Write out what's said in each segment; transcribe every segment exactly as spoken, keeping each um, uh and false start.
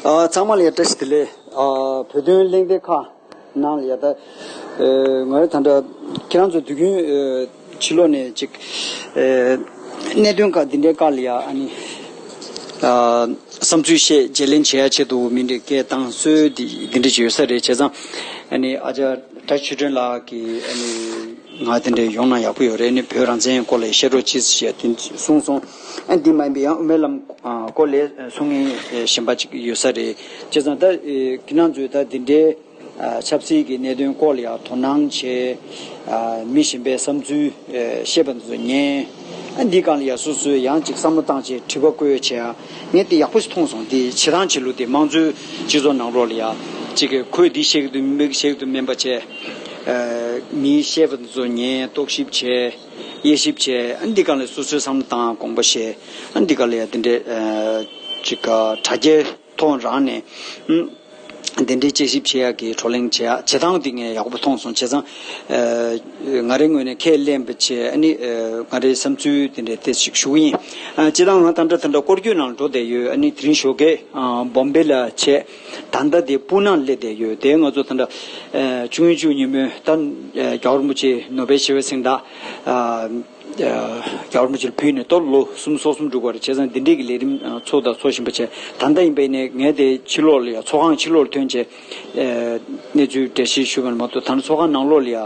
ཨ། ཚང་མ་ལ་ཡ་བཀྲ་ཤིས་བདེ་ལེགས། ཨ། བོད་དོན་གླེང་སྟེགས་ཁག་ནང་ལ་ཡ་ད། ཨ། ང་རང་ད་ལྟ་ཁྱེད་རང་ཚོ་དུས་རྒྱུན། ཨ། ཕྱི་ལོགས་ནས་ཅིག་ཨ། གནད་དོན་ཁག་འདི་འདྲའི་སྐོར་ལ་ཡ། ཨ་ནི། ཨ། བསམ་ཚུལ་བཤད། བརྗེ་ལེན་བྱེད་ཡ་ཆེད་དུ་མི་འདྲ་སྐད་བཏང་སྲོལ་འདི་འདི་འདྲ་ཅིག་ཡོད་ས་རེད། བྱས་ཙང་ཨ་ནི་ཨ་ཅག་གྲྭ་ཆོས་སྒྲོན་ལགས་ཀྱིས་ཨ་ནི་ང་དེ་འདྲ་ཡོང་ན་ཡག་པོ་ཡོད་རེད། ཨ་ནི་བོད་རང་བཙན་སྐོར་ལ་བཤད་རོགས་གྱིས་ཞེས་དེ་གསུངས་སོང་། ཨ། འདི་མ་ཡིན་པའི་ཡང་དབུ་མའི་ལམ་སྐོར་ལ་གསུང་མཁན་གཞན་པ་ཅིག་ཡོད་ས་རེད། བྱས་ཙང་ད་ཁྱེད་རང་ཚོས་ད་འདི་འདྲའི་ཆབ་སྲིད་ཀྱི་གནད་དོན་སྐོར་ལ་ཡང་དོ་སྣང་བྱས། མི་གཞན་པའི་བསམ་ཚུལ་བཤད་པ་ཚོ་ཉན། ཨ། འདི་སྒང་ལ་ཡང་སོ་སོས་ཡང་ཅིག་བསམ་བློ་བཏང་བྱས་དྲི་བ་བཀོད་བྱས། ཨ། ངས་དེ་ཡག་པོ་ཞིག་མཐོང་སོང་། དེ་བྱེད་སྟངས་བྱེད་ལུགས་དེ་དམངས་གཙོའི་སྤྱི་ཚོགས་ནང་ལོགས་ལ་ཡང་ཅིག་གིས་ཁོས་འདི་བཤད་ཀྱི་འདུག་མི་བཤད་ཀྱི་འདུག་མིན་པ་བྱས། མིའི་བཤད་པ་ཚོ་ཉན། རྟོག་ཞིབ་བྱས། དབྱེ་ཞིབ་བྱས། ཨ། འདི་སྒང་ལ་སོ་སོའི་བསམ་བློ་བཏང་། དགོངས་པ་བཞེས། ཨ། འདི་སྒང་ལ་ཡང་དེ་འདྲའི་ཅིག་དྲ་རྒྱའི་ཐོག་རང་ནས། ཨ། དེ་འདྲའི་དཔྱད་ཞིབ་བྱེད་ཡག་གི་བགྲོ་གླེང་བྱེད་ཡག་བྱེད་སྟངས་དེ་ངས་ཡག་པོ་མཐོང་སོང་། བྱས་ཙང་། ཨ། ང་རའི་ངོས་ནས་ཁས་ལེན་པ་བྱས། ཨ་ནི། ཨ། ང་རའི་བསམ་ཚུལ་དེ་འདྲ་དེ་ཞིག་ཞུ་གི་ཡིན། ཨ། སྤྱིར་བཏང་ང་ད་ལྟ་ད་ལྟ་སྐོར་སྐྱོད་ནང་འགྲོ་བསྡད་ཡོད། ཨ་ནི་དེ་རིང་ཞོགས་ཀས་བོམ་བེ་ལ་བྱས། ད་ལྟ་དེ་སྤུ་ནར་སླེབས་བསྡད་ཡོད། དེ་ང་ཚོ་ད་ལྟ། ཨ། བཅུ་གཉིས་བཅུ་གཉིས་ཉིན་མོ་ད། ཨ། རྒྱལ་བ་རིན་པོ་ཆེ་ནོ་བེལ་ཞི་བའི་གཟེངས་རྟགས། ཨ། རྒྱལ་བ་རིན་པོ་ཆེར་ཕུལ་ནས་ད་ལོ་སུམ་ཅུ་སོ་གསུམ་འགྲོ་གི་རེད། བྱས་ཙང་འདི་འདྲའི་གི་ལས་རིམ་ཚོགས་དང་ཚོགས་བཞིན་པ་བྱས། ད་ལྟ་ཡིན་པ་ཡིན་ནའི་ངས་དེ་ཕྱི་ལོགས་ལ་ཡ། ཚོགས་ཁང་ཕྱི་ལོགས་ལ་ཐོན་བྱས། ཨ། གནས་ཚུལ་འགྲེལ་བཤད་ཞུས་པ་མ་གཏོགས། ད་ནི་ཚོགས་ཁང་ནང་ལོགས་ལ་ཡ་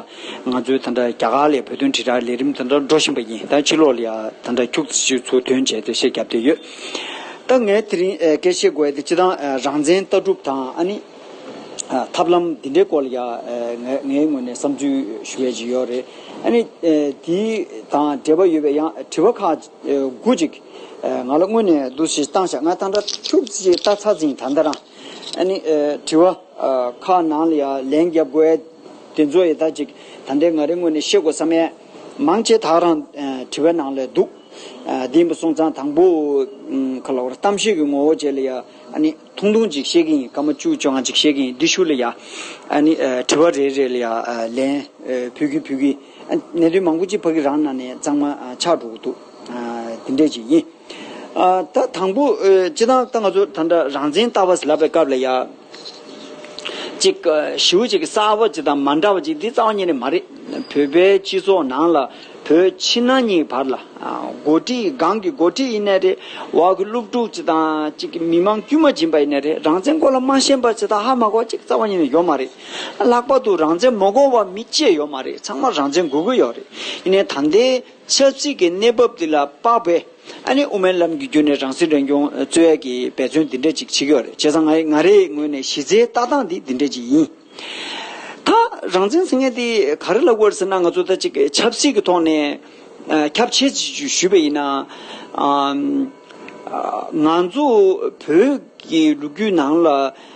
ང་ཚོའི་ད་ལྟ་རྒྱ་གར་ལ་བོད་དོན་དྲིལ་བསྒྲགས་ལས་རིམ་ད་ལྟ་འགྲོ་བཞིན་པ་ཡིན། ད་ཕྱི་ལོགས་ལ་ཡ་ད་ལྟ་ཁྱུག་ཙམ་ཞིག་ཚུར་ཐོན་བྱས་དེ་བཤད་རྒྱབ་བསྡད་ཡོད། ད་ངས་དེ་རིང་སྐད་ཆ་བཤད་དགོས་ཡ་དེ་སྤྱིར་བཏང་རང་བཙན་ལྟ་གྲུབ་དང་། ཨ་ནི། ཨ། ཐབས་ལམ་འདི་འདྲའི་སྐོར་ལ་ཡ། ཨ། ངའི་ངའི་ངོས་ནས་བསམ་ཚུལ་ཞུ་ཡས་ཅིག་ཡོད་རེད། ཨ་ནི། ཨ། དེ་དང་འབྲེལ་བ་ཡོད་པའི་ཡང་དྲི་བ་ཁག་དགུ་ཅིག་ཨ། ང་ལ་སྔོན་ནས་འདུག་སེ་བཏང་བཞག་ང་ད་ལྟ་ཁྱུག་ཙམ་ཞིག་ལྟ་ཚར་ཟིན། ད་ལྟ་རང་། ཨ་ནི། ཨ། དྲི་བ། ཨ། ཁག་ནང་ལ་ཡ་ལན་རྒྱབ་དགོས་ཡ་དེ་ཚོ་ཡི་ད་ཅིག་ད་ལྟའི་ང་རའི་ངོས་ནས་བཤད་དགོས་བསམ་ཡས་མང་ཆེ་ད་རང་། ཨ། དྲི་བའི་ནང་ལ་འདུག་ཨ། དེ་ཡིན་པ་སོང་ཙང་དང་པོ། ཨ། ག་ལབ་དགོས་རེད། གཏམ་བཤད་ཀྱི་ངོ་བོ་བྱས་ལ་ཡ། ཨ་ནི། ཐུང་ཐུང་ཅིག་བཤད་ཀྱི་ཡིན། སྐར་མ་བཅུ་བཅོ་ལྔ་ཅིག་བཤད་ཀྱི་ཡིན། འདི་ཤུལ་ལ་ཡ། ཨ་ནི། ཨ། དྲི་བ་རེ་རེ་ལ་ཡ། ཨ། ལན། ཨ། ཕུལ་གྱིན་ཕུལ་གྱིན། ཨ། གནད་དོན་མང་པོ་ཅིག་ཕ་གི་རང་ནང་ནས་གཙང་མ། ཨ། ཆགས་འགྲོ་གི་འདུག་ཨ། འདི་འདྲས་ཅིག་ཡིན། ཨ། ད་དང་པོ། ཨ། སྤྱིར་བཏང་ད་ང་ཚོ་ད་ལྟ་རང་བཙན་ལྟ་བ་ཟེར་ལབ་པའི་སྐབས་ལ་ཡ། ཅིག་ཨ། ཞེ་པོ་ཅིག་གསར་པ་ཅིག་དང་མ་འདྲ་བ་ཅིག་འདི་རྩ་བ་ཉིད་ནས་མ་རེད། བོད་པའི་སྤྱི་ཚོགས་ནང་ལ་བོད་ཕྱི་ནང་གཉིས་བར་ལ། ཨ། འགོ་ཁྲིད། སྒང་གི་འགོ་ཁྲིད་ཡིན་ནའི་རེད། འོག་གི་སློབ་ཕྲུག་ཅིག་དང་ཅིག་མི་མང་དཀྱུས་མ་ཡིན་པ་ཡིན་ནའི་རེད། རང་བཙན་སྐོར་ལ་མ་ཤེས་པ་ཅིག་དང་ཧ་མ་གོ་བ་ཅིག་རྩ་བ་ཉིད་ནས་ཡོད་མ་རེད། ལྷག་པར་དུ་རང་བཙན་མ་དགོས་པ་མི་གཅིག་ཡོད་མ་རེད། ཚང་མ་རང་བཙན་དགོས་ཀྱི་ཡོད་རེད། ཡིན་ནའི་ད་ལྟའི་ཆབ་སྲིད་ཀྱི་གནས་བབ་འདི་ལ་དཔག་པའི། ཨ་ནི་དབུ་མའི་ལམ་གྱི་བརྒྱུད་ནས་རང་སྲིད་རང་སྐྱོང་རྩོད་ཡ་གི་འབད་བརྩོན་འདི་འདྲ་ཅིག་བྱེད་ཀྱི་ཡོད་རེད། བྱས་ཙང་ང་ང་རའི་ངོས་ནས་གཞི་རྩའི་ལྟ་སྟངས་འདི་འདི་འདྲ་ཅིག་ཡིན། ད་རང་བཙན་ཟེར་མཁན་དེ་ག་རེ་ལབ་དགོས་རེད་ཟེར་ན། ང་ཚོ་ད་ཅིག་ཆབ་སྲིད་ཀྱི་ཐོག་ནས། ཨ། ཁྱབ་ཆེ་ཅིག་ཞུས་པ་ཡིན་ན། ཨ། ང་ཚོ་བོད་ཀྱི་ལོ་རྒྱུས་ནང་ལ།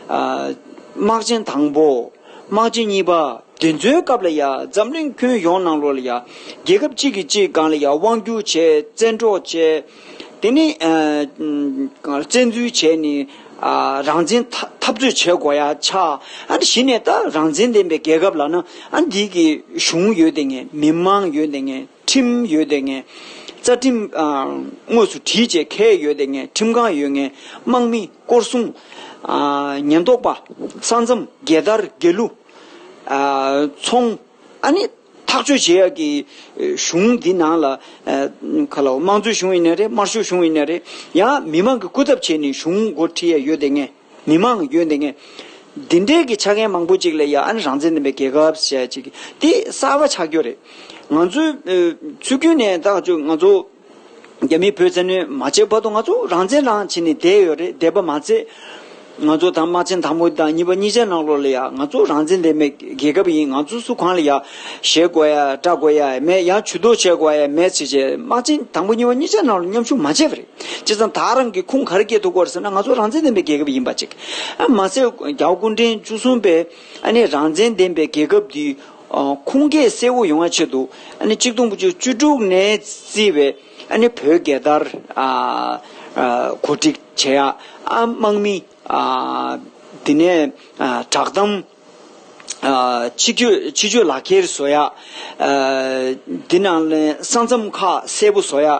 ཨ། དམག་ཆེན་དང་པོ། དམག་ཆེན་གཉིས་པ། དེ་ཚོའི་སྐབས་ལ་ཡ། འཛམ་གླིང་ཁྱོན་ཡོངས་ནང་ལོགས་ལ་ཡ། རྒྱལ་ཁབ་གཅིག་གིས་གཅིག་སྒང་ལ་ཡ་དབང་སྒྱུར་བྱས། བཙན་འཕྲོག་བྱས། དེ་ནི། ཨ། བཙན་འཛུལ་བྱས་ནས། ཨ། རང་བཙན་འཐབ་འཐབ་རྩོད་བྱེད་དགོས་ཡ་ཆགས། ཨ་ནི་གཞི་ནས་ད་རང་བཙན་ལྡན་པའི་རྒྱལ་ཁབ་ལབ་ན། ཨ། འདི་གི་གཞུང་ཡོད་བསྡད་མཁན། མི་མང་ཡོད་བསྡད་མཁན། ཁྲིམས་ཡོད་བསྡད་མཁན། རྩ་ཁྲིམས། ཨ། དངོས་སུ་བྲིས་བྱས་འཁྱེར་ཡོད་བསྡད་མཁན། ཁྲིམས་ཁང་ཡོད་མཁན། དམག་མི། སྐོར་སྲུང་། ཨ། ཉེན་རྟོག་པ། ས་མཚམས། རྒྱལ་དར། རྒྱལ་གླུ། ཨ། ཚོང་། ཨ་ནི་ཐག་གཅོད་བྱེད་ཡག་གི་གཞུང་འདི་ནང་ལ། ཨ། ག་ལབ། དམངས་གཙོའི་གཞུང་ཡིན་ནའི་རེད། དམར་ཤོག་གཞུང་ཡིན་ནའི་རེད། ཡང་མི་མང་གི་སྐུ་ཚབ་བྱས་ནས་གཞུང་འགོ་ཁྲིད་ཡ་ཡོད་བསྡད་མཁན། མི་མང་ཡོད་བསྡད་མཁན། འདི་འདྲའི་གི་ཆ་རྐྱེན་མང་པོ་ཅིག་ལ་ཡ། ཨ་ནི་རང་བཙན་ལྡན་པའི་རྒྱལ་ཁབ་ཟེར་ཡ་ཅིག་འདི་གསར་པ་ཆགས་རྒྱུ་རེད། ང་ཚོའི། ཨ། ཚུལ་རྒྱུན་ནས་ད་ང་ཚོ། རྒྱ་མིས་བོད་བཙན་གནོན་མ་བྱས་བར་དུ་ང་ཚོ་རང་བཙན་རང་བྱས་ནས་བསྡད་ཡོད་རེད། བསྡད་པ་མ་ཚད། ང་ཚོ་ད་དམག་ཆེན་དང་པོ་དང་གཉིས་པ་གཉིས་ཆའི་ནང་ལོགས་ལ་ཡ། ང་ཚོ་རང་བཙན་ལྡན་པའི་རྒྱལ་ཁབ་ཡིན། ང་ཚོ་སུ་གང་ལ་ཡ་ཞེད་དགོས་ཡ། སྐྲག་དགོས་ཡ་མེད། ཡང་ཇུས་གཏོགས་བྱེད་དགོས་ཡ་མེད་ཟེར་བྱས། དམག་ཆེན་དང་པོ་གཉིས་པ་གཉིས་ཆའི་ནང་ལ་མཉམ་ཞུགས་མ་བྱས་པ་རེད། བྱས་ཙང་ད་རང་གི་ཁུངས་ག་རེ་སྐྱེལ་ཐུབ་ཀྱི་ཡོད་རེད་ཟེར་ན། ང་ཚོ་རང་བཙན་ལྡན་པའི་རྒྱལ་ཁབ་ཡིན་པ་ཅིག་ཨ། མ་ཟད་རྒྱལ་བ་སྐུ་ཕྲེང་བཅུ་གསུམ་པས། ཨ་ནི་རང་བཙན་ལྡན་པའི་རྒྱལ་ཁབ་འདི། ཨ། ཁུངས་སྐྱེལ་གསལ་བོ་ཡོང་བའི་ཆེད་དུ། ཨ་ནི་གཅིག་སྟོང་དགུ་བརྒྱ་བཅུ་དྲུག་ནས་བརྩིས་པའི། ཨ་ནི་བོད་རྒྱལ་དར། ཨ། ཨ། གོ་སྒྲིག་བྱེད་ཡ། ཨ། དམག་མི། ཨ། དེ་ནས། ཨ། བསྒྲགས་གཏམ། ཨ། སྤྱི་སྤྱོད། སྤྱི་སྤྱོད་ལག་ཁྱེར་བཟོ་ཡ། ཨ། དེ་ནང་ལ་ས་མཚམས་ཁག་གསལ་པོ་བཟོ་ཡ།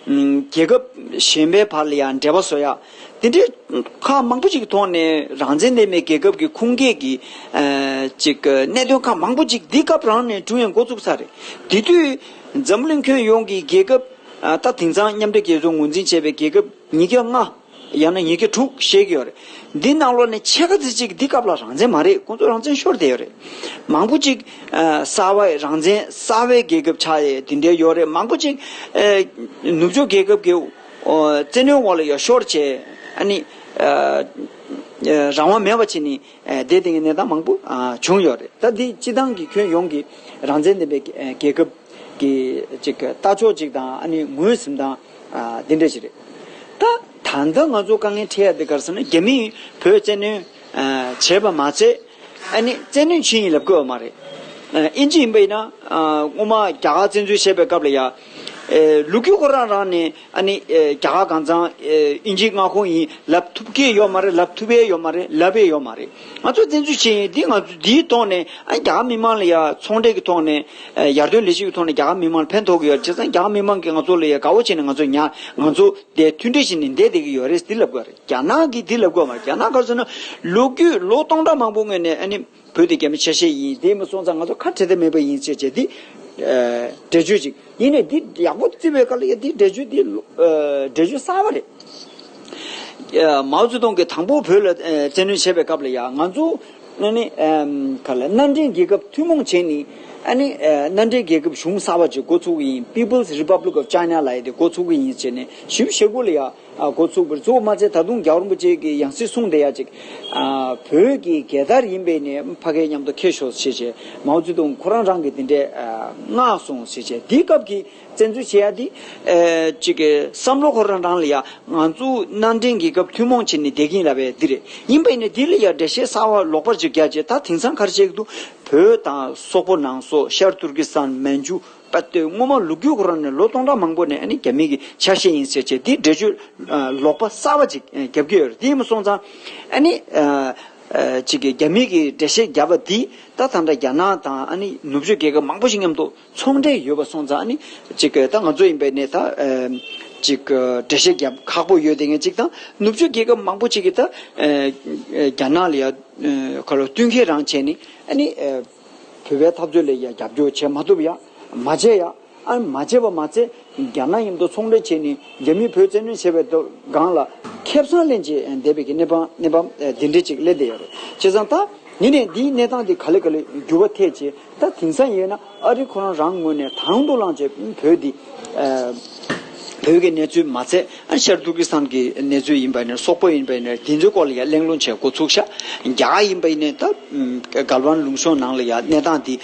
རྒྱལ་ཁབ་གཞན་པའི་བར་ལ་ཡང་འབྲེལ་བ་བཟོ་ཡ། དེ་འདྲའི་ཁག་མང་པོ་ཅིག་གི་ཐོག་ནས་རང་བཙན་ལྡན་པའི་རྒྱལ་ཁབ་ཀྱི་ཁུངས་སྐྱེལ་གྱི་ཨ་ཅིག་གནད་དོན་ཁག་མང་པོ་ཅིག་འདི་སྐབས་རང་ནས་བསྐྲུན་ཡང་འགོ་བཙུགས་ཚར་རེད། དེ་དུས་འཛམ་གླིང་ཁྱོན་ཡོངས་ཀྱི་རྒྱལ་ཁབ་ཨ་ད་དེང་སང་མཉམ་འབྲེལ་རྒྱལ་ཚོགས་ངོས་འཛིན་བྱས་པའི་རྒྱལ་ཁབ་ཉིས་བརྒྱ་ལྔ། ཡང་ན་ཉིས་བརྒྱ་དྲུག་བཤད་ཀྱི་ཡོད་རེད། འདི་ནང་ལོགས་ནས་ཕྱེད་ཀ་ཙམ་ཅིག་འདི་སྐབས་ལ་རང་བཙན་མ་རེད། ཁོང་ཚོ་རང་བཙན་ཤོར་བསྡད་ཡོད་རེད། མང་པོ་ཅིག་ཨ་གསར་བའི་རང་བཙན་གསར་བའི་རྒྱལ་ཁབ་ཆགས་ཡས་དེ་འདྲའི་ཡོད་རེད། མང་པོ་ཅིག་ཨ་ནུབ་ཕྱོགས་རྒྱལ་ཁབ་ཀྱི་ཨོ་བཙན་གནོན་འོག་ལ་ཡང་ཤོར་བྱས་ཨ་ནི་ཨ་ཨ་རང་དབང་མེད་པ་བྱས་ནས་ཨ་བསྡད་བསྡད་མཁན་གནས་སྟངས་མང་པོ་ཨ་བྱུང་ཡོད་རེད། ད་འདི་སྤྱི་བཏང་གི་ཁྱོན་ཡོངས་ཀྱི་རང་བཙན་ལྡན་པའི་ཨ་རྒྱལ་ཁབ། གི་ཅིག་ལྟ་ཕྱོགས་ཅིག་དང་ཨ་ནི་ངོས་ཟིན་སྟངས་ཨ་འདི་འདྲ་ཞིག་རེད། ད་ད་ལྟ་ང་ཚོ་དཀའ་ངལ་འཕྲད་ཡ་དེ་ག་རེ་ཟེར་ན། རྒྱ་མིས་བོད་བཙན་གནོན་ཨ་བྱས་པ་མ་ཚད་ཨ་ནི་བཙན་གནོན་བྱས་ཡིན་ལབ་དགོས་པ་མ་རེད། ཨ་དབྱིན་ཇི་ཡིན་པ་ཡིན་ན་ཨ་སྔོན་མ་རྒྱ་གར་བཙན་འཛུལ་བྱས་པའི་སྐབས་ལ་ཡ་ཨེ་ལོ་རྒྱུས་ཁོ་རང་རང་ནས་ཨ་ནི་ཨེ་རྒྱ་གར་གང་ཚང་ཨེ་དབྱིན་ཇིའི་མངའ་ཁོངས་ཡིན་ལབ་ཐུབ་ཀྱི་ཡོད་མ་རེད། ལབ་ཐུབ་ཡས་ཡོད་མ་རེད། ལབ་ཡས་ཡོད་མ་རེད། ང་ཚོ་བཙན་འཛུལ་བྱས་ཡིན། འདི་ང་ཚོ་འདིའི་ཐོག་ནས་ཨ་རྒྱ་གར་མི་མང་ལ་ཡ་ཚོང་འབྲེལ་གྱི་ཐོག་ནས་ཨ་ཡར་ཐོན་ལས་གཞི་གི་ཐོག་ནས་རྒྱ་གར་མི་མང་ལ་ཕན་ཐོགས་ཀྱི་ཡོད་རེད། བྱས་ཙང་རྒྱ་གར་མི་མང་གིས་ང་ཚོ་ལ་ཡ་དགའ་བོ་བྱས་ནས་ང་ཚོ་ཉར་ང་ཚོ་དེ་མཐུན་འབྲེལ་བྱས་ནས་བསྡད་བསྡད་ཀྱི་ཡོད་རེད། འདི་ལབ་དགོས་རེད། རྒྱ་ནག་གིས་འདི་ལབ་དགོས་མ་རེད། རྒྱ་ནག་ག་རེ་ཟེར་ན་ལོ་རྒྱུས་ལོ་སྟོང་ཕྲག་མང་པོ་སྔོན་ནས་ཨ་ནི་བོད་དེ་རྒྱ་མི་ཆ་ཤས་ཡིན། དེ་མ་སོང་ཙང་ང་ཚོ་ཁ་བྲལ་ཐབས་མེད་པ་ཡིན་ཟེར་བྱས་འདི་ཨ་འགྲེལ་བརྗོད་ཅིག་ཡིན་ནས། འདི་ཡག་པོ་བརྩི་བའི་སྐབས་ལ་ཡ་འདི་འགྲེལ་བརྗོད་འདི་ཨ་འགྲེལ་བརྗོད་གསར་པ་རེད། ཨ་མའོ་ཙེ་ཏུང་གིས་དང་པོ་བོད་ལ་ཨ་བཙན་གནོན་བྱས་པའི་སྐབས་ལ་ཡ་ང་ཚོ་ཨ་ནི་ཨམ་ག་ལ་མནའ་འབྲེལ་རྒྱལ་ཁབ་ཐུན་མོང་བྱས་ནས་ཨ་ནི་ཨ་མནའ་འབྲེལ་རྒྱལ་ཁབ་གཞུང་གསར་པ་ཅིག་འགོ་ཚུགས་ཀྱི་ཡིན། People's Republic of China ལབ་ཡས་དེ་འགོ་ཚུགས་ཀྱི་ཡིན་ཟེར་ནས་བཞི་བཅུ་ཞེ་དགུ་ལ་ཡ་ཨ་འགོ་ཚུགས་པ་རེད། གཙོ་བོ་མ་ཚད་ད་དུང་རྒྱལ་བ་རིན་པོ་ཆེ་གིས་ཡང་སྲིད་གསུངས་བསྡད་ཡ་ཅིག་ཨ་བོད་ཀྱི་རྒྱལ་དར་ཡིན་པས་ནས་ཕ་གིར་མཉམ་དུ་འཁྱེར་ཤོག་ཟེར་བྱས་མའོ་ཙེ་ཏུང་ཁོ་རང་རང་གིས་དེ་འདྲའི་ཨ་མངགས་སོང་ཟེར་བྱས། དེའི་སྐབས་ཀྱི་བཙན་འཛུལ་བྱེད་ཡ་དེ་ཨ་ཅིག་གི་བསམ་བློ་ཁོ་རང་རང་ལ་ཡ་ང་ཚོ་མནའ་འབྲེལ་རྒྱལ་ཁབ་ཐུན་མོང་བྱས་ནས་བསྡད་ཀྱིན་ལབ་པའི་འདི་རེད། ཡིན་པས་ནས་འདི་ལ་ཡ་འགྲེལ་བཤད་གསར་བ་ལོག་པར་ཅིག་རྒྱག་བྱས། ད་དེང་སང་ག་རེ་བྱེད་ཀྱི་འདུག་བོད་དང་སོག་པོ་ནང་སོག་ཤར་ཏུར་ཀི་སི་ཐན་མན་ཇུ་པ་ཏེ་སྔོན་མ་ལོ་རྒྱུས་ཁོ་རང་ནས་ལོ་སྟོང་ཕྲག་མང་པོ་ནས་ཨ་ནི་རྒྱ་མི་གི་ཆ་ཤས་ཡིན་ཟེར་བྱས་འདི་འགྲེལ་བརྗོད་ཨ་ལོག་པ་གསར་པ་ཅིག་ཨ་རྒྱབ་ཀྱི་ཡོད་རེད། དེ་ཡིན་པ་སོང་ཙང་ཨ་ནི་ཨ་ཨ་ཅིག་གི་རྒྱ་མི་གི་འགྲེལ་བཤད་བརྒྱབ་པ་འདི་ད་ད་ལྟ་རྒྱ་ནག་དང་ཨ་ནི་ནུབ་ཕྱོགས་རྒྱལ་ཁབ་མང་པོ་ཞིག་མཉམ་དུ་ཚོང་འབྲེལ་ཡོད་པ་སོང་ཙང་ཨ་ནི་ཅིག་གི་ད་ང་ཚོ་ཡིན་པས་ནས་ད་ཨ་ཅིག་གི་འགྲེལ་བཤད་བརྒྱབ་ཁག་པོ་ཡོད་དེ་ངས་ཅིག་དང་ནུབ་ཕྱོགས་རྒྱལ་ཁབ་མང་པོ་ཅིག་གིས་ད་ཨ་ཨ་རྒྱ་ནག་ལ་ཡ་ཨ་ཁ་ལོ་བསྟུན་མཁས་རང་བྱས་ནས་ཨ་ནི་ཨ། བོད་པའི་འཐབ་རྩོད་ལ་ཡ་རྒྱབ་སྐྱོར་བྱེད་མ་ཐུབ་ཡ། མ་བྱས་ཡ། ཨ་མ་བྱས་པ་མ་ཚད་རྒྱ་ནག་མཉམ་དུ་ཚོང་འབྲེལ་བྱས་ནས་རྒྱ་མིས་བོད་བཙན་གནོན་བྱས་པའི་སྒང་ལ་ཁེ་བཟང་ལེན་བྱས་བསྡད་པའི་གི་གནས་སྟངས་གནས་སྟངས་འདི་འདྲ་ཅིག་སླེབས་བསྡད་ཡོད་རེད། བྱས་ཙང་ད་ཡིན་ནའི་འདིའི་གནས་སྟངས་འདི་ག་ལེ་ག་ལེ་འགྱུར་བ་ཐེབས་བྱས། ད་དེང་སང་ཡིན་ན་ཨ་རི་ཁོ་རང་རང་ངོས་ནས་དང་དུ་བླངས་བྱས་བོད་འདི་ཨ་བོད་ཀྱི་གནས་ཚུལ་མ་ཚད་ཨ་ཤར་ཏུར་ཀི་སི་ཐན་གྱི་གནས་ཚུལ་ཡིན་པ་ཡིན་ན་སོག་པོ་ཡིན་པ་ཡིན་ན་དེ་ཚོའི་སྐོར་ལ་ཡ་གླེང་སློང་བྱེད་འགོ་ཚུགས་ཤག་རྒྱ་གར་ཡིན་པ་ཡིན་ན་ད་ཨམ་གལ་ཝན་ལུང་གཤོང་ནང་ལ་ཡ་གནས་སྟངས་འདི་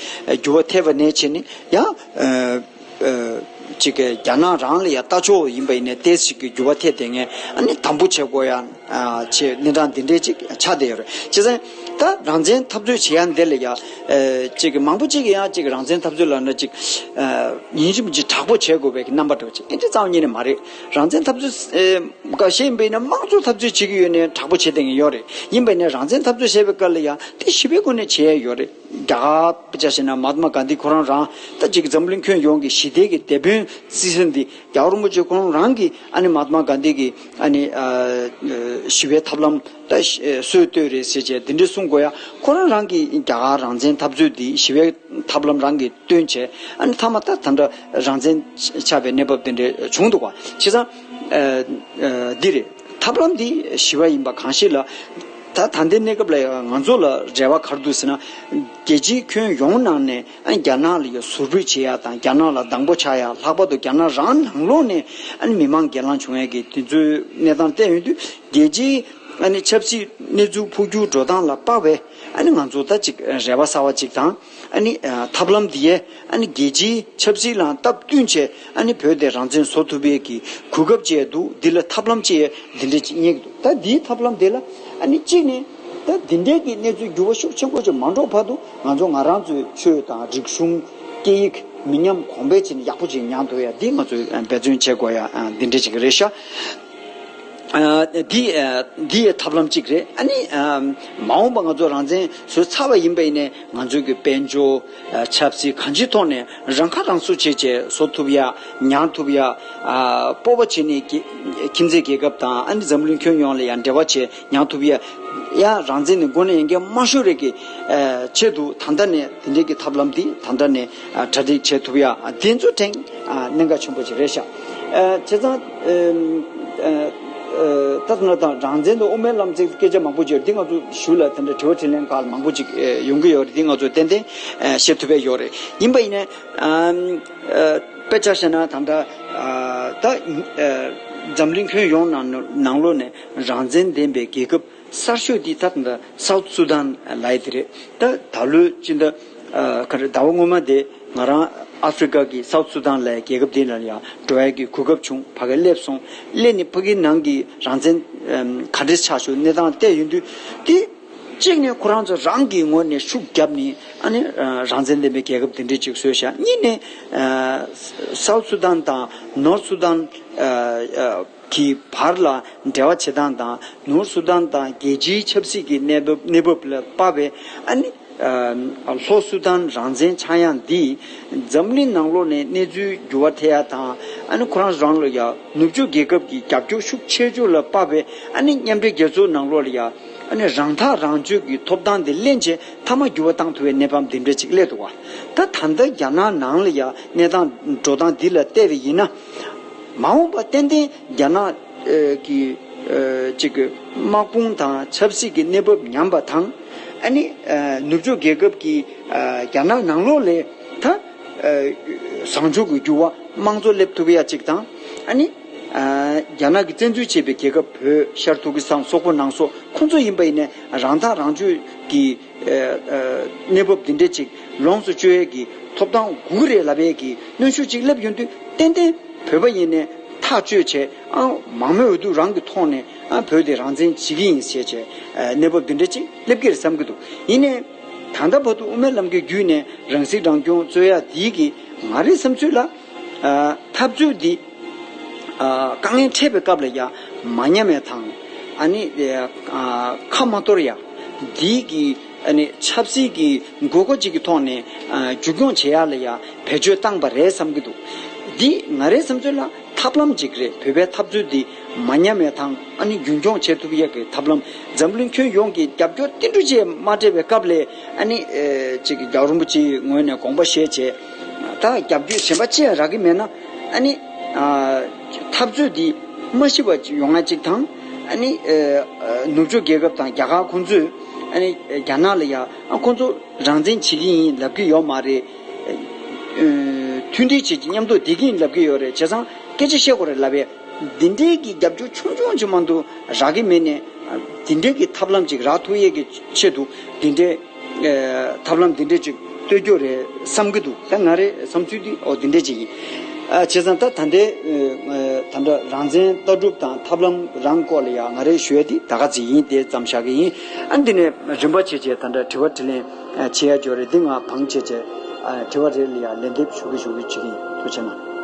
འགྱུར་བ་ཐེབས་པ་ནས་བྱས་ནས་ཡང་ཨ་ཨ་ཅིག་གི་རྒྱ་ནག་རང་ལ་ཡ་ལྟ་ཕྱོགས་ཡིན་པ་ཡིན་ན་ཏོག་ཙམ་གྱི་འགྱུར་བ་ཐེབས་བསྡད་མཁན་ཨ་ནི་དམ་པོ་བྱེད་དགོས་ཡ། ཨ་ཅེས་གནས་སྟངས་འདི་འདྲས་ཅིག་ཆགས་བསྡད་ཡོད་རེད། བྱས་ཙང་ད་རང་བཙན་འཐབ་རྩོད་བྱེད་ཡ་འདི་ལ་ཡ་ཨ་ཅིག་གི་མང་པོ་ཅིག་གིས་ཡང་ཅིག་རང་བཙན་འཐབ་རྩོད་ལབ་ན་ཅིག་ཨ་ཡིན་གཅིག་མིན་གཅིག་དྲག་པོ་བྱེད་དགོས་པའི་གི་རྣམ་པ་འདྲ་བོ་ཅིག་ཨེ་འདྲ་རྩ་བ་ཉིད་ནས་མ་རེད། རང་བཙན་འཐབ་རྩོད་ཨེ་ཁ་ཤས་ཡིན་པ་ཡིན་ན་དམངས་གཙོ་འཐབ་རྩོད་བྱེད་ཀྱི་ཡོད་ནའི་དྲག་པོ་བྱེད་བསྡད་མཁན་ཡོད་རེད། ཡིན་པ་ཡིན་ན་རང་བཙན་འཐབ་རྩོད་བྱེད་པའི་སྐབས་ལ་ཡ་དེ་ཞི་བའི་སྒོ་ནས་བྱེད་ཡ་ཡོད་རེད། རྒྱ་གར་དཔེ་ཆ་བཞག་ན་མ་ཧཱ་ཏ་མ་གྷན་དྷི་ཁོ་རང་རང་ད་ཅིག་འཛམ་གླིང་ཁྱོན་ཡོངས་ཀྱི་ཞི་བདེ་གི་དེད་དཔོན་བརྩི་ས་འདི་རྒྱལ་བ་རིན་པོ་ཆེ་ཁོ་རང་རང་གིས་ཨ་ནི་མ་ཧཱ་ཏ་མ་གྷན་དྷི་གི་ཨ་ནི་ཨ་ཞི་བའི་ཐབས་ལམ་ད་སྲོལ་གཏོད་རེད་ཟེར་བྱས་འདི་འདྲ་གསུང་དགོས་ཡ། ཁོ་རང་རང་གིས་རྒྱ་གར་རང་བཙན་འཐབ་རྩོད་འདི་ཞི་བའི་ཐབས་ལམ་རང་གིས་བཏོན་བྱས་ཨ་ནི་མཐའ་མ་ད་ད་ལྟ་རང་བཙན་ཆགས་པའི་གནས་བབ་འདི་འདྲ་བྱུང་འདུག་བ། བྱས་ཙང་ཨ་ཨ་འདི་རེད། ཐབས་ལམ་འདི་ཞི་བ་ཡིན་པ་གང་ཞིག་ལ། ད་ད་ལྟའི་གནས་སྐབས་ལ་ང་ཚོ་ལ་རེ་བ་ག་རེ་འདུག་ཟེར་ན། རྒྱལ་སྤྱིའི་ཁྱོན་ཡོངས་ནང་ནས་ཨ་རྒྱ་ནག་ལ་ཡ་ཟུར་ཕུད་བྱེད་ཡ་དང་རྒྱ་ནག་ལ་སྡང་པོ་ཆགས་ཡ། ལྷག་པར་དུ་རྒྱ་ནག་རང་ནང་ལོགས་ནས་ཨ་ནི་མི་མང་སྒེར་ལངས་བྱུང་ཡ་གི་དེ་ཚོའི་གནས་སྟངས་བལྟས་ཡོང་དུས་རྒྱལ་སྤྱིའི་ཨ་ནི་ཆབ་སྲིད་གནས་ཚུལ་འཕོ་འགྱུར་འགྲོ་སྟངས་ལ་དཔག་པའི་ཨ་ནི་ང་ཚོ་ད་ཅིག་རེ་བ་གསར་བ་ཅིག་དང་། ཨ་ནི་ཨ་ཐབས་ལམ་འདི་ཡས་ཨ་ནི་རྒྱལ་སྤྱིའི་ཆབ་སྲིད་ལའང་སྟབས་བསྟུན་བྱས་ཨ་ནི་བོད་དེ་རང་བཙན་བཟོ་ཐུབ་པའི་གི་གོ་སྐབས་ཅིག་འདུག་འདི་ལ་ཐབས་ལམ་ཅིག་འདི་འདྲ་ཅིག་རྙེད་ཀྱི་འདུག་ད་འདིའི་ཐབས་ལམ་དེ་ལ་ཨ་ནི་གཅིག་ནས་ད་འདི་འདྲའི་གི་གནས་ཚུལ་འགྱུར་བ་ཤུགས་ཆེན་པོ་ཅིག་མ་འགྲོ་བར་དུ་ང་ཚོ་ང་རང་ཚོའི་ཆོས་དང་རིག་གཞུང་སྐད་ཡིག་མི་ཉམས་གོང་འཕེལ་བྱས་ནས་ཡག་པོ་ཅིག་ཉར་ཐུབ་ཡ་འདི་ང་ཚོས་འབད་བརྩོན་བྱེད་དགོས་ཡ་འདི་འདྲ་ཅིག་རེད་ཤག་ཨ་འདི་ཨ་འདི་ཡི་ཐབས་ལམ་གཅིག་རེད། ཨ་ནི་ཨ་མ་འོངས་པ་ང་ཚོ་རང་བཙན་བཟོས་ཚར་བ་ཡིན་པ་ཡིན་ནའི་ང་ཚོའི་གི་དཔལ་འབྱོར་ཨ་ཆབ་སྲིད་གང་ཅིའི་ཐོག་ནས་རང་ཁ་རང་གསོ་བྱས་བྱས་བཟོ་ཐུབ་ཡ་ཉར་ཐུབ་ཡ། ཨ་སྤོབས་པ་བྱས་ནས་ཁྱིམ་མཚེས་རྒྱལ་ཁབ་དང་ཨ་ནི་འཛམ་གླིང་ཁྱོན་ཡོངས་ལ་ཡང་འབྲེལ་བ་བྱས་ཉར་ཐུབ་ཡ། ཡ་རང་བཙན་ནི་མགོ་ནས་ཡང་བསྐྱར་མ་ཤོར་རེ་གི་ཨ་ཆེད་དུ་ད་ལྟ་ནས་དེ་འདྲའི་གི་ཐབས་ལམ་འདི་ད་ལྟ་ནས་ཨ་གྲ་སྒྲིག་བྱེད་ཐུབ་ཡ་ཨ་དེ་ཚོ་དྲན་ཨ་གནད་འགག་ཆེན་པོ་ཅིག་རེད་ཤག་ཨ་བྱས་ཙང་ཨ་ཨ་ད་ང་དང་རང་བཙན་དང་དབུ་མའི་ལམ་ཅིག་སྐད་ཆ་མང་པོ་ཅིག་ཡོད་རེད། འདི་ང་ཚོ་གཞུག་ལ་དེ་འདྲ་དྲི་བ་དྲིས་ལན་སྐབས་ལ་མང་པོ་ཅིག་ཨ་ཡོང་གི་ཡོད་རེད། འདི་ང་ཚོ་ཏན་ཏན་ཨ་བཤད་ཐུབ་པ་ཡོད་རེད། ཡིན་པ་ཡིན་ནའི་ཨ་ཨ་དཔེ་ཆ་བཞག་ན་ད་ལྟ་ཨ་ད་ཨ་འཛམ་གླིང་ཁྱོན་ཡོངས་ནང་ནང་ལོགས་ནས་རང་བཙན་ལྡན་པའི་རྒྱལ་ཁབ་གསར་ཤོས་འདི་ད་ལྟ་སའུ་ཐི་སུ་དཱན་ལབ་ཡ་དེ་རེད། ད་ད་ལོའི་སྤྱི་ཟླ་ཨ་ག་རེ་ཟླ་བ་སྔོན་མ་དེ་ང་རང་ཨ་ཧྥི་རི་ཀ་གི་སའུ་ཐི་སུ་དཱན་ལབ་ཡ་རྒྱལ་ཁབ་དེ་ལ་ཡང་འགྲོ་ཡ་གི་གོ་སྐབས་བྱུང་། ཕ་གིར་སླེབས་སོང་། སླེབས་ནས་ཕ་གིའི་ནང་གི་རང་བཙན་ཨམ་ག་འདྲས་ཆགས་བཞུགས་གནས་སྟངས་བལྟས་ཡོང་དུས་དེ་གཅིག་ནས་ཁོ་རང་ཚོ་རང་གི་ངོས་ནས་ཤུགས་བརྒྱབ་ནས་ཨ་ནི་ཨ་རང་བཙན་ལྡན་པའི་རྒྱལ་ཁབ་དེ་འདྲས་ཅིག་བཟོས་བཞག་གཉིས་ནས་ཨ་སའུ་ཐི་སུ་དཱན་དང་ནོར་ཐི་སུ་དཱན་ཨ་ཨ་གི་བར་ལ་འབྲེལ་བ་བྱེད་སྟངས་དང་ནོར་སུ་དཱན་དང་རྒྱལ་སྤྱིའི་ཆབ་སྲིད་ཀྱི་གནས་བབ་གནས་བབ་ལ་དཔག་པའི་ཨ་ནི་ཨ་ལྷོ་སུ་དཱན་རང་བཙན་ཆགས་ཡག་འདིས་འཛམ་གླིང་ནང་ལོགས་ནས་གནས་ཚུལ་འགྱུར་བ་ཐེབས་ཡག་དང་ཨ་ནི་ཁོ་རང་རང་ལ་ཡང་ནུབ་ཕྱོགས་རྒྱལ་ཁབ་ཀྱི་རྒྱབ་སྐྱོར་ཤུགས་ཆེ་ཤོས་ལ་དཔག་པའི་ཨ་ནི་མཉམ་འབྲེལ་རྒྱལ་ཚོགས་ནང་ལོགས་ལ་ཡང་ཨ་ནི་རང་ཐག་རང་གཅོད་ཀྱི་ཐོབ་ཐང་དེ་ལེན་བྱས་མཐའ་མ་འགྱུར་བ་བཏང་ཐུབ་པའི་གནས་བབ་འདི་འདྲ་ཅིག་སླེབས་འདུག་བ། ད་ད་ལྟ་རྒྱ་ནག་ནང་ལ་ཡང་གནས་སྟངས་འགྲོ་སྟངས་འདི་ལ་བལྟས་པ་ཡིན་ན། མ་འོངས་པ་ཏན་ཏན་རྒྱ་ནག་ཨ་གི་ཨ་ཅིག་གི་དམག་དཔུང་དང་ཆབ་སྲིད་ཀྱི་གནས་བབ་ཉམས་པ་དང་། ཨ་ནི་ཨ་ནུབ་ཕྱོགས་རྒྱལ་ཁབ་ཀྱི་ཨ་རྒྱ་ནག་ནང་ལོགས་ལ་ད་ཨ་བཟང་ཕྱོགས་ཀྱི་འགྱུར་བ་དམངས་གཙོ་སླེབས་ཐུབ་ཡ་ཅིག་དང་། ཨ་ནི་ཨ་རྒྱ་ནག་གིས་བཙན་འཛུལ་བྱས་པའི་རྒྱལ་ཁབ་བོད་ཤར་ཏུར་ཀི་སི་ཐན་སོག་པོ་ནང་སོགས་ཁོང་ཚོ་ཡིན་པ་ཡིན་ནའི་རང་ཐག་རང་གཅོད་ཀྱི་ཨ་ཨ་གནས་བབ་འདི་འདྲས་ཅིག་ལོངས་སུ་སྤྱོད་ཡས་ཀྱི་ཐོབ་ཐང་དགོས་ཀྱི་རེད་ལབ་ཡས་ཀྱི་གནོན་ཤུགས་ཅིག་སླེབས་ཡོང་དུས་ཏན་ཏན་བོད་པ་ཡིན་ནའི་ཐག་གཅོད་བྱས་ཨ་མང་མོས་འོས་བསྡུ་རང་གི་ཐོག་ནས་ཨ་བོད་དེ་རང་བཙན་བྱེད་ཀྱི་ཡིན་ཟེར་བྱས་ཨ་གནས་བབ་འདི་འདྲས་ཅིག་སླེབས་ཀྱི་རེད་བསམ་གྱི་འདུག་ཡིན་ནའི་ད་ལྟ་བར་དུ་དབུ་མའི་ལམ་གྱི་བརྒྱུད་ནས་རང་སྲིད་རང་སྐྱོང་རྩོད་ཡ་འདི་གི་ང་རའི་བསམ་ཚུལ་ལ་ཨ་འཐབ་རྩོད་འདི་ཨ་དཀའ་ངལ་འཕྲད་པའི་སྐབས་ལ་ཡ་མ་ཉམས་ཡ་དང་ཨ་ནི་ཨ་ཁ་མ་གཏོར་ཡ་འདི་གི་ཨ་ནི་ཆབ་སྲིད་ཀྱི་དགོས་མཁོ་ཅིག་གི་ཐོག་ནས་ཨ་མཇུག་སྐྱོང་བྱེད་ཡ་ལ་ཡ་བེད་སྤྱོད་བཏང་པ་རེད་བསམ་གྱི་འདུག་འདི་ང་རའི་བསམ་ཚུལ་ལ་ཐབས་ལམ་ཅིག་རེད། བོད་པའི་འཐབ་རྩོད་འདི་མ་ཉམས་ཡ་དང་ཨ་ནི་རྒྱུན་འཁྱོངས་བྱེད་ཐུབ་ཡ་གི་ཐབས་ལམ། འཛམ་གླིང་ཁྱོན་ཡོངས་ཀྱི་རྒྱབ་སྐྱོར་ཏིལ་འབྲུ་ཅིག་མ་སྤྲད་པའི་སྐབས་ལ་ཨ་ནི་ཨེ་ཅིག་རྒྱལ་བ་རིན་པོ་ཆེའི་ངོས་ནས་དགོངས་པ་བཞེས་བྱས་ད་རྒྱབ་སྐྱོར་གཞན་པ་ཅི་ཡང་རག་གི་མེད་ན་ཨ་ནི་ཨ་འཐབ་རྩོད་འདི་མ་ཤི་བ་ཅིག་ཡོང་ཡ་ཅིག་དང་། ཨ་ནི་ཨ་ནུབ་ཕྱོགས་རྒྱལ་ཁབ་དང་རྒྱ་གར་ཁོང་ཚོས་ཨ་ནི་རྒྱ་ནག་ལ་ཡ་ཨ་ཁོང་ཚོ་རང་བཙན་བྱེད་ཀྱི་ཡིན་ལབ་ཀྱི་ཡོད་མ་རེད། ཨ་མཐུན་སྒྲིལ་བྱེད་ཀྱི་མཉམ་དུ་བསྡད་ཀྱི་ཡིན་ལབ་ཀྱི་ཡོད་རེད། བྱས་ཙང་སྐད་ཆ་བཤད་དགོས་རེད་ལབ་པས། འདི་འདྲའི་གི་རྒྱབ་སྐྱོར་ཆུང་ཆུང་ཅིག་མ་གཏོགས་རག་གི་མེད་ནས་འདི་འདྲའི་གི་ཐབས་ལམ་ཅིག་རག་ཐུབ་ཡས་ཀྱི་ཆེད་དུ་འདི་འདྲའི་ཨེ་ཐབས་ལམ་འདི་འདྲའི་ཅིག་གཏོད་རྒྱུ་རེད་བསམ་གྱི་འདུག་ད་ང་རའི་བསམ་ཚུལ་འདི་འོ་འདི་འདྲའི་ཅིག་ཡིན། ཨ་བྱས་ཙང་ད་ད་ལྟའི་ཨེ་ད་ལྟ་རང་བཙན་ལྟ་གྲུབ་དང་ཐབས་ལམ་རང་སྐོར་ལ་ཡང་ང་རའི་ཞུ་ཡ་འདི་ད་ག་ཚོད་ཡིན་དེ་ཙམ་བཞག་གི་ཡིན། ཨ་འདི་ནས་རིམ་པ་བྱས་བྱས་ད་ལྟ་དྲི་བ་དྲིས་ལན་བྱེད་ཡ་འབྱོར་རེད། འདི་ང་བང་བྱས་བྱས་ཨ་དྲི་བ་རེ་ལ་ཡང་ལན་འདེབས་ཞུ་གི་ཞུ་གི་བྱེད་ཀྱི་ཡིན། ཐུགས་རྗེ་གནང་།